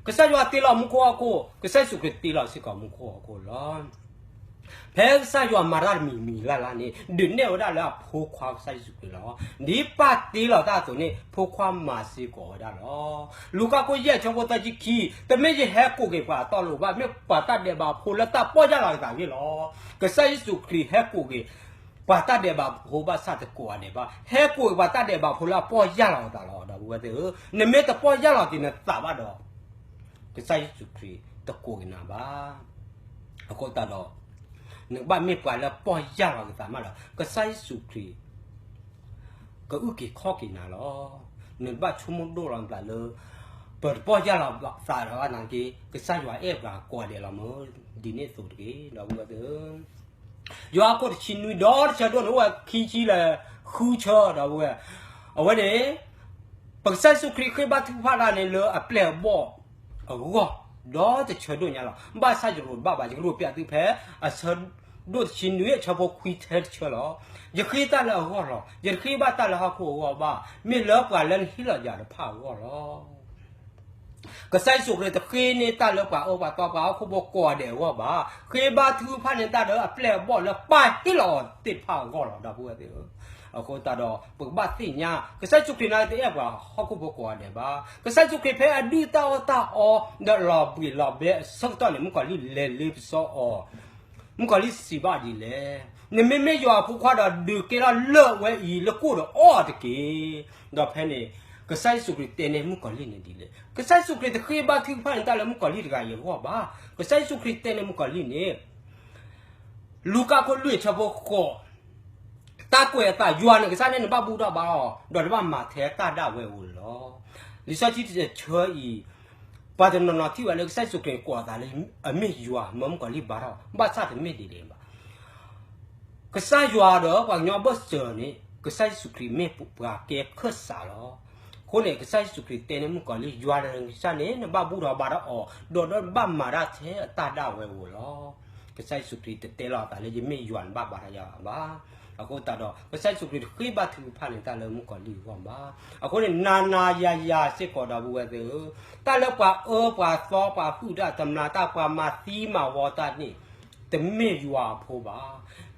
ကစၢ်ယွၤတ့လီၤမူခိၣ်ဟီၣ်ခိၣ်, ကစၢ်ယ့ၣ်ၡူးခရံာ်တ့လီၤစ့ၢ်ကီးမူခိၣ်ဟီၣ်ခိၣ်လီၤ. ဖဲကစၢ်ယွၤမၤတၢ်တမံၤမံၤလၢ်လၢ်န့ၣ် ဒုးနဲၣ်ဝဲဒၣ်လၢအဖိခွါကစၢ်ယ့ၣ်ၡူးခရံာ်လီၤ. ဒ်ပၢ်တ့လီၤတၢ်အသိးန့ၣ် ဖိခွါမၤစ့ၢ်ကီးဝဲဒၣ်လီၤ. လူၤကၣ်ခိၣ်ယဲၢ်ဆၢဖိသၢဆံခံ, တမ့ၢ်ယဟဲကိးက့ၤပှၤအတီအလိၤဘၣ်, မ့ၢ်ပှၤတၢ်ဒဲးဘးဖိလၢတၢ်ပီၢ်ယၢ်လီၤအသးအဂ့ၢ်လီၤ. ကစၢ်ယ့ၣ်ၡူးခရံာ်ဟဲကိးက့ၤ ပှၤတၢ်ဒဲးဘးဖိဘၣ်ဆၣ်တကိးဂၤဒဲးဘၣ်, ဟဲကိးက့ၤပှၤတၢ်ဒဲးဘးဖိလၢအပီၢ်ယၢ်လီၤအသးလီၤ ဒီပုၢ်ဝဲၢ်သ့ၣ်ဧၢ. နမ့ၢ်တပီၢ်ယၢ်လီၤက့ၤနသးဘၣ်ဒီး ကစၢ်ယ့ၣ်ၡူးခရံာ်တကိးက့ၤနၤဘၣ်. အဃိသတးဒီး နကဘၣ်မ့ၢ်ပှၤလၢပီၢ်ယၢ်လီၤက့ၤသးမးဒီး ကစၢ်ယ့ၣ်ၡူးခရံာ် ကအုၣ်က့ၤခီၣ်က့ၤနၤလီၤ. နကဘၣ်ဆိကမိၣ်ဒိၣ်လီၤနသးလၢ ပတပီၢ်ယၢ်လီၤသးဘၣ်နာ်က့ ကစၢ်ယွၤအဲၣ်ပှၤကိးဂၤဒဲးလီၤမး, ဒ်န့ၣ်အသိးတက့ၢ် ဒီပုၢ်ဝဲၢ်သ့ၣ်ဧၢ. ယိၤဟၣ်ခိၣ်တဆံနွံ ဒီးတဆၢဒိၣ်န့ၣ် အိၣ်ဝဲခံဆံလၢဃုဆၢ ဒီပုၢ်ဝဲၢ်, အဝဲန့ၣ် ပကစၢ်ယ့ၣ်ၡူးခရံာ်ဃ့ဘါထုကဖၣ်တၢ်န့ၣ်လၢအပျဲၢ်အဘီၣ်အဂီၢ် ဒီးတဆၢဒိၣ်ညါလီၤ. ဘၣ်ဆၣ်ယလိၤတဘၣ်ဘၣ်, ယကလိၤပျးသုဖဲ အဆၢဒိၣ်တဆံနွံ အဆၢဖိခွံထဲတဆၢလီၤ. ယဃ့တၢ်လၢအဂီၢ်လီၤ. ယတဃ့ဘၣ်တၢ်လၢဟီၣ်ခိၣ်အဂီၢ်ဘၣ်, မ့ၢ်လၢပှၤလၢနဟ့ၣ်လီၤယၤတဖၣ်အဂီၢ်လီၤ. ကစၢ်ယ့ၣ်ၡူးခရံာ်တဃ့န့ၢ်တၢ်လၢပှၤအၢပှၤသီပှၤဟီၣ်ခိၣ်ဖိကိးဂၤဒဲးအဂီၢ်ဘၣ်. ဃ့ဘါထုကဖၣ်န့ၢ်တၢ်လၢအပျဲၢ်အဘီၣ်လၢပၢ်ဟ့ၣ်လီၤအီၤသ့ၣ်တဖၣ်အဂီၢ်လီၤ ဒီပုၢ်ဝဲၢ်သ့ၣ်ဧၢ. အဃိသတးဒီး ပကဘၣ်သ့ၣ်ညါ ကစၢ်ယ့ၣ်ၡူးခရံာ်န့ၣ်တအဲၣ်ပှၤဟီၣ်ခိၣ်ဖိကိးဂၤဒဲးဘၣ်. ကစၢ်ယ့ၣ်ၡူးခရံာ်ဖဲအဒုၣ်တၢ်အီၣ်တၢ်အီ ဒီးလီၤဘှံးလီၤဘဲအဆၢကတီၢ်န့ၣ် မုၣ်ကီၤလံၢ်လဲၤလ့ပစီအီၤ မုၣ်ကီၤလံၢ်စံးဘၣ်ဒ်လဲၣ်, နမ့မ့ၢ်ယွၤအဖိခွါဒီး ဒုးကဲထီၣ်လၢၢ်ဝဲအံၤလၢကိၣ်ဒီးအီၣ်တက့ၢ်. ဒီးဖဲန့ၣ် ကစၢ်ယ့ၣ်ၡူးခရံာ်တဲန့ၢ်မုၣ်ကီၤလံၢ်န့ၣ်ဒ်လဲၣ်. ကစၢ်ယ့ၣ်ၡူးခရံာ်တဃ့ဘါထုကဖၣ်န့ၢ်တၢ်လၢမုၣ်ကီၤလံၢ်တဂၤအံၤအဂီၢ်ဘၣ်. ကစၢ်ယ့ၣ်ၡူးခရံာ်တဲန့ၢ်မုၣ်ကီၤလံၢ်န့ၣ် လူၤကၣ်ခိၣ်လွံၢ်ဆၢဖိဃိး တၢ်ကွဲးအသး ယွၤန့ၣ်ကစၢ်န့ၣ်နဘၣ်ဘူၣ်ထီၣ်ဘါထီၣ်အီၤ ဒီးနဘၣ်မၤထဲတၢ်ဒၣ်ဝဲအအိၣ်လီၤ. လံာ်စီဆှံတဆၢအံၤ ပှၤတနီၤနီၤထံၣ်ဝဲလၢကစၢ်ယ့ၣ်ၡူးခရံာ်ကိးအသးလၢအမ့ၢ်ယွၤ မၢမုၣ်ကီၤလံၢ်ဘါထီၣ် ဘၣ်ဆၣ်တမ့ၢ်ဒ်န့ၣ်ဘၣ်. ကစၢ်ယွၤဒီးပှၤကညီအဘၢၣ်စၢၤန့ၣ် ကစၢ်ယ့ၣ်ၡူးခရံာ်မ့ၢ်ပှၤကဲခၢၣ်စးလီၤ. အဃိန့ၣ် ကစၢ်ယ့ၣ်ၡူးခရံာ်တဲန့ၢ်မုၣ်ကီၤလံၢ် ယွၤန့ၣ်ကစၢ်န့ၣ် နဘၣ်ဘူၣ်ထီၣ်ဘါထီၣ်အီၤ ဒီးနဘၣ်မၤတၢ်ထဲအတၢ်ဒၣ်ဝဲအအိၣ်လီၤ. ကစၢ်ယ့ၣ်ၡူးခရံာ်တတဲလီၤအသးလၢယမ့ၢ်ယွၤနဘၣ်ဘါထီၣ်ယၤဘၣ်. အဃိသတးဒီး ကစၢ်ယ့ၣ်ၡူးခရံာ်တဃ့ဘါထုကဖၣ်န့ၢ်တၢ်လၢမုၣ်ကီၤလံၢ်အဂီၢ်ဘၣ်. အဃိန့ၣ် နၤနၤယၤယၤစ့ၢ်ကီး ဒီပုၢ်ဝဲၢ်သ့ၣ်ဧၢ, တၢ်လၢပှၤအၢပှၤသီပှၤဟုၣ်တၢ်တမျၢ်တၢ် ပှၤမၤသံမၤဝီတၢ်န့ၣ် တမ့ၢ်ယွၤအဖိဘၣ်,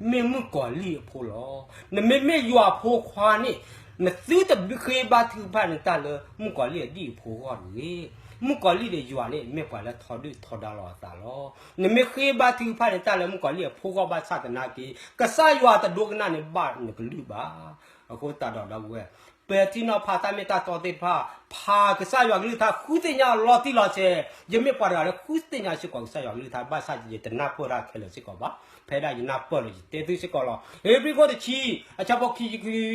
မ့ၢ်မုၣ်ကီၤလံၢ်အဖိလီၤ. နမ့မ့ၢ်ယွၤအဖိခွါန့ၣ် နသုတဃ့ဘါထုကဖၣ်န့ၢ်တၢ်လၢမုၣ်ကီၤလံၢ်အဒံၣ်အဖိအဂီၢ်တဂ့ၤ. မုၣ်ကီၤလံၢ်ဒီးယွၤန့ၣ် မ့ၢ်ပှၤလၢထီဒုၣ်ထီဒါလီၤအသးလီၤ. နမ့ၢ်ဃ့ဘါထုကဖၣ်န့ၢ်တၢ်လၢမုၣ်ကီၤလံၢ်အဖိအဂီၢ်ဘၣ်ဆၣ်သနာ်က့ ကစၢ်ယွၤတဒိကနၣ်န့ၢ်ဘၣ်နကလုၢ်ဘၣ်. အဃိသတးဒီး ဒီပုၢ်ဝဲၢ်, ပထံၣ်နီၤဖးတၢ်မ့ၢ်တၢ်တီသ့ၣ်တဖၣ်, ဖးကစၢ်ယွၤကလုၢ်ကထါ ဃုသ့ၣ်ညါအီၤလီၤတံၢ်လီၤဆဲး, ယမ့ၢ်ပှၤတဂၤလၢဃုသ့ၣ်ညါစ့ၢ်ကီးကစၢ်ယွၤကလုၢ်ကထါ ဘၣ်ဆၣ်ယတနၢ်ပၢၢ်တၢ်ခဲလၢာ်စ့ၢ်ကီးဘၣ်, ဖဲဒၣ်ယနၢ်ပၢၢ်လီၤယတဲသုစ့ၢ်ကီးလီၤ. ဧ့ၤဘြံၤခိၣ်တဆံ, အဆၢဖိခံဆံခွံ,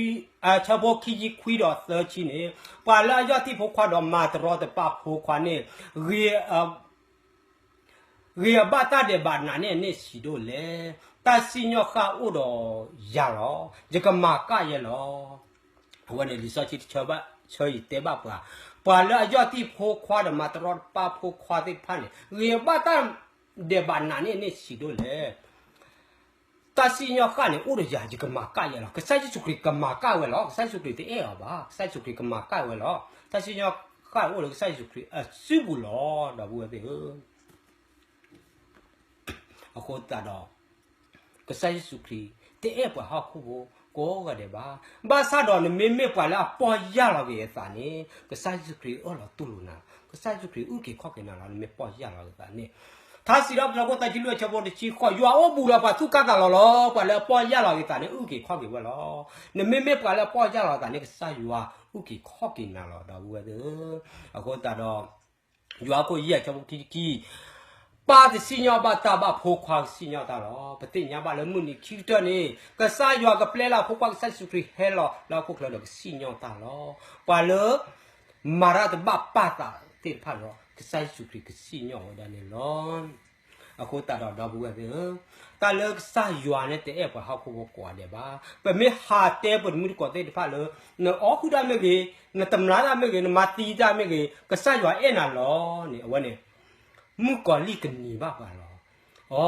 အဆၢဖိခံဆံခွံဒီးသၢဆံန့ၣ်, ပှၤလၢအယီၢ်တံၢ်ဖိခွါဒီးမၤတရီတပါဖိခွါန့ၣ်, ဂ့ၤ ဂ့ၤအဘၣ်တၢ်ဒဲးဘးနးန့ၣ်န့ၣ်ဆံးဒိၣ်လဲၣ်. တၢ်စံၣ်ညီၣ်ဃၣ်အိၣ်ဒီးယၤလီၤ. ယကမၤကၣ်ယဲလီၤ. အဝဲန့ၣ်လံာ်စီဆှံတဆၢဘၣ်ဆၢအံၤတဲဘၣ်ပှၤ, ပှၤလၢအယီၢ်တံၢ်ဖိခွါဒီးမၤတရီတပါဖိခွါသ့ၣ်တဖၣ်န့ၣ် ဂ့ၤအဘၣ်တၢ်ဒဲးဘးနးန့ၣ်န့ၣ်ဆံးဒိၣ်လဲၣ်. တၢ်စံၣ်ညီၣ်ဃၣ်န့ၣ်အိၣ်ဒီးယၤ ယကမၤကၣ်ယဲလီၤ. ကစၢ်ယ့ၣ်ၡူးခရံာ်ကမၤကၣ်ဝဲလီၤ. ကစၢ်ယ့ၣ်ၡူးခရံာ်တအဲၣ်အီၤဘၣ်. ကစၢ်ယ့ၣ်ၡူးခရံာ်ကမၤကၣ်ဝဲလီၤ. တၢ်စံၣ်ညီၣ်ဃၣ်အိၣ်လၢကစၢ်ယ့ၣ်ၡူးခရံာ်အစုပူၤလီၤ ဒီပုၢ်ဝဲၢ်သ့ၣ်ဧၢ. အဃိသတးဒီး ကစၢ်ယ့ၣ်ၡူးခရံာ် တအဲၣ်ပှၤဟီၣ်ခိၣ်ဖိကိးဂၤဒဲးဘၣ်. ဘၣ်ဆၣ်ဒီးနမ့မ့ၢ်ပှၤလၢအပီၢ်ယၢ်လီၤက့ၤအသးန့ၣ် ကစၢ်ယ့ၣ်ၡူးခရံာ်အၢၣ်လီၤတူၢ်လိာ်နၤ, ကစၢ်ယ့ၣ်ၡူးခရံာ်အုၣ်က့ၤခီၣ်က့ၤနၤလီၤ. နမ့ၢ်ပီၢ်ယၢ်လီၤက့ၤအသးန့ၣ်, ထါစံးထီၣ်ပတြၢၤခိၣ်သၢဆံလွံၢ်အဆၢဖိတဆံဃိး, ယွၤအိၣ်ဘူးဒီးပှၤသူၣ်ကၢ်သးလီၤလီၤ. ပှၤလၢအပီၢ်ယၢ်လီၤက့ၤသးန့ၣ် အုၣ်က့ၤခီၣ်က့ၤဝဲလီၤ. နမ့မ့ၢ်ပှၤလၢအပီၢ်ယၢ်လီၤသးန့ၣ် ကစၢ်ယွၤအုၣ်က့ၤခီၣ်က့ၤနၤလီၤ ဒီပုၢ်ဝဲၢ်သ့ၣ်ဧၢ. အဃိသတးဒီး ယိၤဟၣ်ခိၣ်ယဲၢ်ဆၢဖိခံဆံခံ, ပၢ်တစံၣ်ညီၣ်ဘၣ်တၢ်ဘၣ် ဖိခွါကစံၣ်ညီၣ်တၢ်လီၤ. ပသ့ၣ်ညါဘၣ်လၢမုၢ်နံၤခံကတၢၢ်န့ၣ် ကစၢ်ယွၤကပျဲလၢအဖိခွါကစၢ်ယ့ၣ်ၡူးခရံာ်ဟဲလီၤလၢဟီၣ်ခိၣ်ချၢဒီးကစံၣ်ညီၣ်တၢ်လီၤ. ပှၤလၢ မၤတၢ်တဘၣ်ပၢ်သးသ့ၣ်တဖၣ်ဒီး ကစၢ်ယ့ၣ်ၡူးခရံာ်ကစံၣ်ညီၣ်ဝဲဒၣ်န့ၣ်လီၤ. အဃိသတးဒီး ဒီပုၢ်ဝဲၢ်သ့ၣ်ဧၢ, တၢ်လၢကစၢ်ယွၤန့ၣ်တအဲၣ်ပှၤဟီၣ်ခိၣ်ဖိကိးဂၤဒဲးဘၣ်. ပမ့ၢ်ဟးတဲပတမုၢ်တကိးသ့ၣ်တဖၣ်လၢ နအီၣ်ဟုၣ်တၢ်မ့ၢ်ဂ့ၤ, နတမျာ်တၢ်မ့ၢ်ဂ့ၤ, နမၤသံတၢ်မ့ၢ်ဂ့ၤ, ကစၢ်ယွၤအဲၣ်နၤလီၤန့ၣ် အဝဲန့ၣ် မုၣ်ကီၤလံၢ်ကန့ၢ်ဘၣ်ပှၤလီၤ. အိ,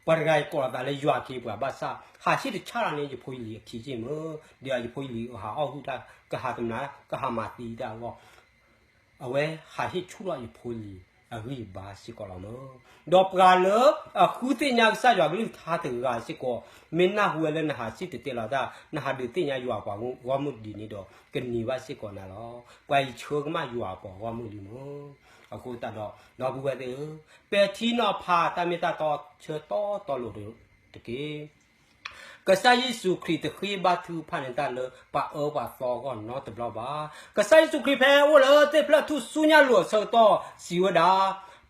ပှၤတဂၤအံၤကိးလီၤသးလၢယွၤက့ၤပှၤဘၣ်ဆၣ် ဟးဟ့ၣ်တဆၣ်လီၤန့ၣ် ယဖိယလံၤအခံစ့ၢ်မ့ၢ်, ဒီးယဖိယလံၤဟးအီၣ်ဟုၣ်တၢ် ကဟးတမျာ် ကဟးမၤသံတၢ်အဂီၢ်, အဝဲဟးဟ့ၣ်ဆူၣ်ထီၣ်ယဖိယလံၤအဂံၢ်အဘါစ့ၢ်ကီးလီၤမ့ၢ်. ဒီးပှၤလၢအဃုသ့ၣ်ညါကစၢ်ယွၤကလုၢ်ကထါတဂၤစ့ၢ်ကီး, မ့ၢ်နၢ်ဟူဝဲလၢနဟးစံၣ်တဲၤတဲလီၤတၢ်, နဟးဒုးသ့ၣ်ညါယွၤပှၤဂီၢ်မုၢ်ဒ်န့ၣ်ဒီး ကန့ၢ်ဘၣ်စ့ၢ်ကီးနၤလီၤ. ပှၤအံၤဆှၢကမၣ်ယွၤပှၤဂီၢ်မုၢ်လံမ့ၢ်. အဃိသတးဒီး ဒီပုၢ်ဝဲၢ်သ့ၣ်ဧၢ, ပဲာ်ထံနီၤဖးတၢ်မ့ၢ်တၢ်တီဆၢတီတီလိၤတက့ၢ်. ကစၢ်ယ့ၣ်ၡူးခရံာ်တဃ့ဘါထုကဖၣ်န့ၢ်တၢ်လၢ ပှၤအၢပှၤသီအဂီၢ်နီတဘျီဘၣ်. ကစၢ်ယ့ၣ်ၡူးခရံာ်ဖဲအိၣ်လၢသ့ၣ်ဖျၢၣ်ထူၣ်စုညါလိၤအဆၢကတီၢ်စံးဝဲဒၣ်,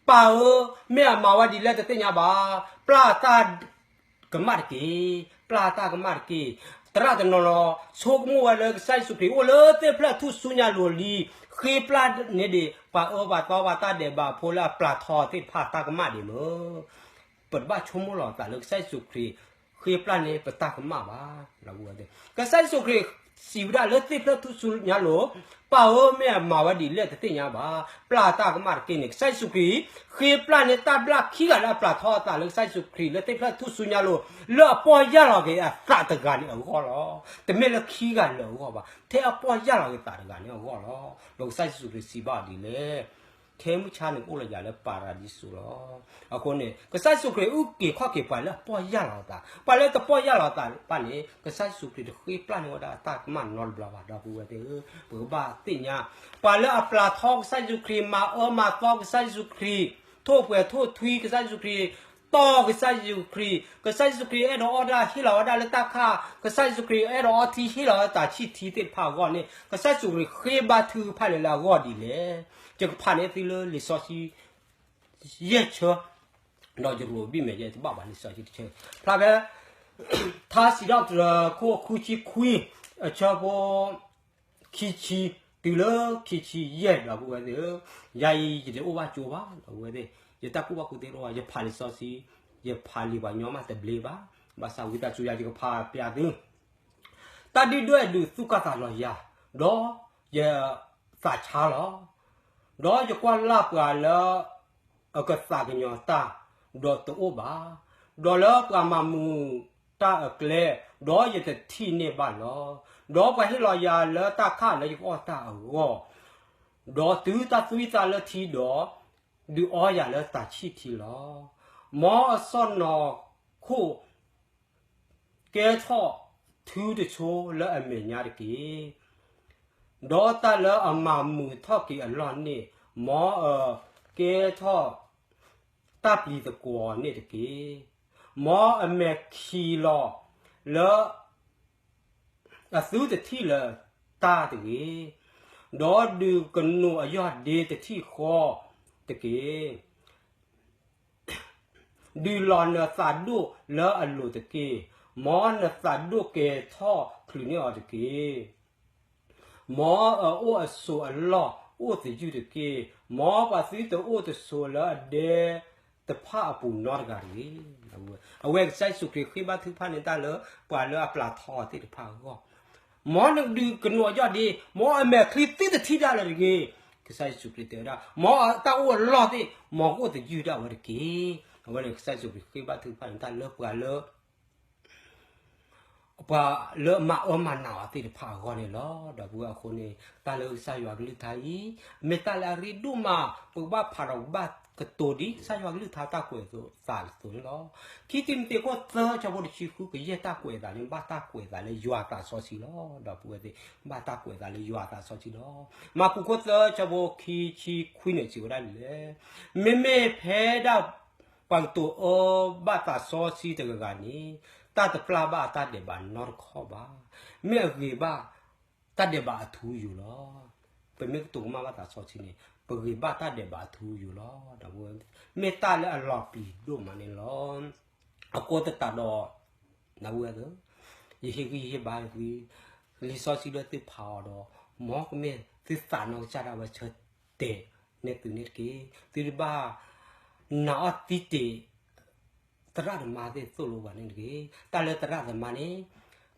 ပၢ်ဧၢ, မ့ၢ်အမၤဝဲဒ်လဲၣ်တသ့ၣ်ညါဘၣ်. ပျၢ်တၢ်ကမၣ်တက့ၢ်. ပျၢ်တၢ်ကမၣ်တက့ၢ်. သရၣ်တနီၤနီၤ ဆိကမိၣ်ဝဲလၢကစၢ်ယ့ၣ်ၡူးခရံာ်အိၣ်လၢသ့ၣ်ဖျၢၣ်ထူၣ်စုညါလိၤလံ, ဃ့ပျၢ်န့ၢ်ဒံး ပှၤအၢပှၤသီပှၤတၢ်ဒဲးဘးဖိလၢအပျၢ်ထီသ့ၣ်တဖၣ်တၢ်ကမၣ်ဒံးမ့ၢ်. ပတဘၣ်ဆိကမိၣ်လီၤသးလၢကစၢ်ယ့ၣ်ၡူးခရံာ် ဃ့ပျၢ်န့ၢ်ပတၢ်ကမၣ်ဘၣ်. ကစၢ်ယ့ၣ်ၡူးခရံာ်စံးဝဲဒၣ်လၢသ့ၣ်ဖျၢၣ်ထူၣ်စုညါလိၤ, ပၢ်ဧၢ မ့ၢ်အမၤဝဲဒ်လဲၣ်တသ့ၣ်ညါဘၣ်. ပျၢ်တၢ်ကမၣ်တက့ၢ်န့ၣ် ကစၢ်ယ့ၣ်ၡူးခရံာ် ဃ့ပျၢ်န့ၢ်တၢ်ဘျၣ်ခံဂၤလၢအပျၢ်ထီအသးလၢကစၢ်ယ့ၣ်ၡူးခရံာ်လၢသ့ၣ်ဖျၢၣ်ထူၣ်စုညါလိၤ လၢအပီၢ်ယၢ်လီၤက့ၤအသးတဂၤန့ၣ်အဂီၢ်လီၤ. တမ့ၢ်လၢခံဂၤလၢာ်အဂီၢ်ဘၣ်. ထဲအပီၢ်ယၢ်လီၤက့ၤသးတဂၤန့ၣ်အဂီၢ်လီၤ. ဒီးကစၢ်ယ့ၣ်ၡူးခရံာ်စံးဘၣ်ဒ်လဲၣ်, ခဲမုၢ်ဆါန့ၣ် ကအိၣ်လၢယၤလၢပၤရၤဒံစူၤလီၤ. အဃိန့ၣ် ကစၢ်ယ့ၣ်ၡူးခရံာ်အုၣ်က့ၤခီၣ်က့ၤပှၤလၢအပီၢ်ယၢ်လီၤအသး, ပှၤလၢတပီၢ်ယၢ်လီၤအသးဘၣ်န့ၣ် ကစၢ်ယ့ၣ်ၡူးခရံာ်တဃ့ပျၢ်န့ၢ်ဝဲဒၣ်တၢ်ကမၣ်နီတဘျီဘၣ် ဒီပုၢ်ဝဲၢ်သ့ၣ်ဧၢ. ပကဘၣ်သ့ၣ်ညါ ပှၤလၢအပျၢ်ထီကစၢ်ယ့ၣ်ၡူးခရံာ်, မၤအၢမၤသီကစၢ်ယ့ၣ်ၡူးခရံာ်, ထိၣ်ပှဲၤထိၣ်ထွံကစၢ်ယ့ၣ်ၡူးခရံာ်, တီၢ်ကစၢ်ယ့ၣ်ၡူးခရံာ်, ကစၢ်ယ့ၣ်ၡူးခရံာ်အဲၣ်ဒိးအီၣ်တၢ်ဟ့ၣ်လီၤဝဲဒၣ်လၢတၢ်ခၣ်, ကစၢ်ယ့ၣ်ၡူးခရံာ်အဲၣ်ဒိးအီထံဟ့ၣ်လီၤဝဲတၢ်ဆံၣ်ထံသ့ၣ်တဖၣ်အဂီၢ်န့ၣ် ကစၢ်ယ့ၣ်ၡူးခရံာ်ဃ့ဘါထုကဖၣ်န့ၢ်လၢအဂီၢ်ဒ်လဲၣ်. ယကဖးန့ၢ်သုလၢလံာ်စီဆှံ ယဲၢ်ဆၢ, ဒီးယရိးဘံၣ်မဲာ်ယဲတဘၣ်ဘၣ်လံာ်စီဆှံတဆၢ, ဖျါဖဲ ထါစံးထီၣ်ပတြၢၤခိၣ်ဃုဆံခွံ, အဆၢဖိ ခံဆံ, တုၤလၢခံဆံယဲၢ် ဒီပုၢ်ဝဲၢ်သ့ၣ်ဧၢ, ယၤအံၤယတအိၣ်ဘၣ်ကၠိဘၣ် ဒီပုၢ်ဝဲၢ်သ့ၣ်, ယတၢ်ကူၣ်ဘၣ်ကူၣ်သ့တအိၣ်ဘၣ်, ယဖးလံာ်စီဆှံ, ယဖးလံာ်ပှၤညီမးတဘျ့ဘၣ်, ဘၣ်ဆၣ်ဝံသးစူၤယၤယကဖးပျးသု တၢ်ဒုၣ်ဒွဲၣ်ဒုးသူၣ်ကၢ်သးလီၤယၤ, ဒီးယသးဆါလီၤ. ဒီးယကွၢ်လၢ်ပှၤလၢအကသးကညီၤတၢ်, ဒီးတအိၣ်ဘၣ်, ဒီးလၢပှၤမၤမုာ်တၢ်အကျဲ, ဒီးယတထံၣ်န့ၢ်ဘၣ်လီၤ. ဒီးပှၤဟ့ၣ်လီၤယၤလၢတၢ်ခၣ်လၢယကအီၣ်တၢ်အဂီၢ်, ဒီးတုၤတၢ်သွံၣ်သးလၢထံဒီး, ဒုးအီယၤလၢတၢ်ဆံၣ်ထံလီၤ. မ်အစီၢ်နီၤခိၣ် ကဲထီၣ်ထုတဆိလၢအမဲာ်ညါတက့ၢ်. ဒီးတၢ်လၢအမၤမုာ်ထီၣ်က့ၤအလီၢ်န့ၣ်, မ်အကဲထီၣ်တၢ်ပျံၤသကွီၤန့ၣ်တက့ၢ်. မ်အမဲာ်ခံးလီၤလၢ အသုတထံၣ်လၢတၢ်တဂ့ၤ, ဒီးဒုးကနိးအယီၢ်ဒ့တထံၣ်ဃီတက့ၢ်. ဒုးလီၤနသးဒိၣ်လၢအလိၤတက့ၢ်. မ်နသးဒိၣ်ကဲၤထီၣ်ချုးန့ၢ်အီၤတက့ၢ်. မ်အအိၣ်အဆိးအလီၢ်အိၣ်သယုၢ်တက့ၢ်. မ်ပှၤသုတအိၣ်တဆိးလၢအဒဲတဖၣ်အပူၤနီတဂၤတဂ့ၤ. အဝဲကစၢ်ယ့ၣ်ၡူးခရံာ်ဃ့ဘါထုကဖၣ်န့ၢ်တၢ်လၢပှၤလၢအပျၢ်ထီအီၤသ့ၣ်တဖၣ်အဂီၢ်, မ်နဒုးကနိးအယီၢ်ဒ့, မ်အမဲာ်ချံသုတထံၣ်ဒၣ်လၢၤတဂ့ၤ. ကစၢ်ယ့ၣ်ၡူးခရံာ်တဲဝဲဒၣ် မ်အတၢ်အိၣ်အလီၢ်သ့ၣ် မ်ကအိၣ်သယုၢ်ဒၣ်ဝဲတက့ၢ်. အဝဲန့ၣ်ကစၢ်ယ့ၣ်ၡူးခရံာ်ဃ့ဘါထုကဖၣ်န့ၢ်တၢ်လၢပှၤလၢ ပှၤလၢအမၤအၢမၤနးအီၤသ့ၣ်တဖၣ်အဂီၢ်န့ၣ်လီၤ. ဒီပုၢ်ဝဲၢ်အဃိန့ၣ် တၢ်လၢကစၢ်ယွၤကလုၢ်ကထါအံၤ မ့ၢ်တၢ်လၢအရ့ဒိၣ်မး, ပကဘၣ်ဖးဒီးကဘၣ်ကတိၤဒ်ကစၢ်ယွၤကလုၢ်ကထါတၢ်ကွဲးအသးအသိးန့ၣ်လီၤ. ခံတံၤမသ့းခိၣ်သၢဆၢဖိတဆံဃု ကယဲၢ်တၢ်ကွဲးအသးန့ၣ် ဘၣ်တၢ်ကွဲးအသးလၢယွၤအသးစီဆှံလီၤ. ဒီပုၢ်ဝဲၢ်သ့ၣ် ဘၣ်တၢ်ကွဲးအသးလၢယွၤအသးစီဆှံလီၤ. မၢ်ကူးခိၣ်သၢဆၢဖိခံဆံခွံန့ၣ် စံးဝဲဒၣ်ဒ်လဲၣ်, မ့မ့ၢ်ဖဲဒၣ် ပှၤကတိၤအၢဘၣ်သးစီဆှံတဂၤဂၤန့ၣ် တၢ်တပျၢ်ဘၣ်အတၢ်ဒဲးဘးနီတခီၣ်ဘၣ်. မ့ၢ်အဂ့ၤဘၣ်တၢ်ဒဲးဘးအထူအယိာ်လီၤ. ပမ့ၢ်ကတိၤကမၣ်ဘၣ်သးစီဆှံန့ၣ် ပဂ့ၤဘၣ်တၢ်ဒဲးဘးအထူအယိာ်လီၤ. ဒီပုၢ်ဝဲၢ် မ့ၢ်တၢ်လၢအလီၤပျံၤဒိၣ်မးန့ၣ်လီၤ. အဃိသတးဒီး ဒီပုၢ်ဝဲၢ်သ့ၣ် ယဟ့ၣ်ဂံၢ်ဟ့ၣ်ဘါသု လံာ်စီဆှံလၢသုဖးအီၤဒီး မ်ကမ့ၢ်သုသးနီၢ်ကစၢ်ဒၣ်ဝဲဆၢတဲာ်န့ၢ်သုန့ၣ်တက့ၢ်. သုတဘၣ်နာ်အီၤသံတ့ၢ် သရၣ်သမါသ့ၣ်သိၣ်လိပှၤန့ၣ်တဂ့ၤ. တၢ်လၢသရၣ်သမါန့ၣ်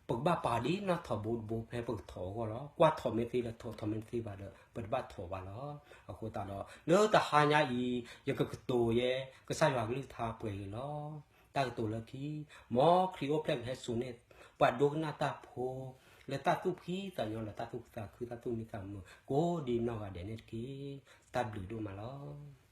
ပကဘၣ်ပာ်ဒ်နီၢ်ထိးဘိတဘိဖဲပကထိးအဂီၢ်လီၤ. ကွၢ်ထိးမ့ၢ်သ့လၢထိး, ထိးမ့ၢ်တသ့ဘၣ်ဒီး ပတဘၣ်ထိးဘၣ်လီၤ. အဃိသတးဒီး လၢတဟါညါအံၤ ယကကတိၤယဲ ကစၢ်ယွၤကလုၢ်ကထါပှဲၤဂ့ၤလီၤ. တၢ်ကတိၤလၢခံ, မ်ခရံာ်အိၣ်ဖျဲၣ်ကဟဲစိာ်န့ၢ် ပှၤဒိကနၣ်တၢ်ဖိ လၢတၢ်သူၣ်ဖှံသးညီ လၢတၢ်သူၣ်ခုသးခု တၢ်သူၣ်မံသးမုာ် ကိးဒံနီၢ်ဂၤဒဲးန့ၣ်တက့ၢ်. တၢ်ဘျုးဒိၣ်မးလီၤ.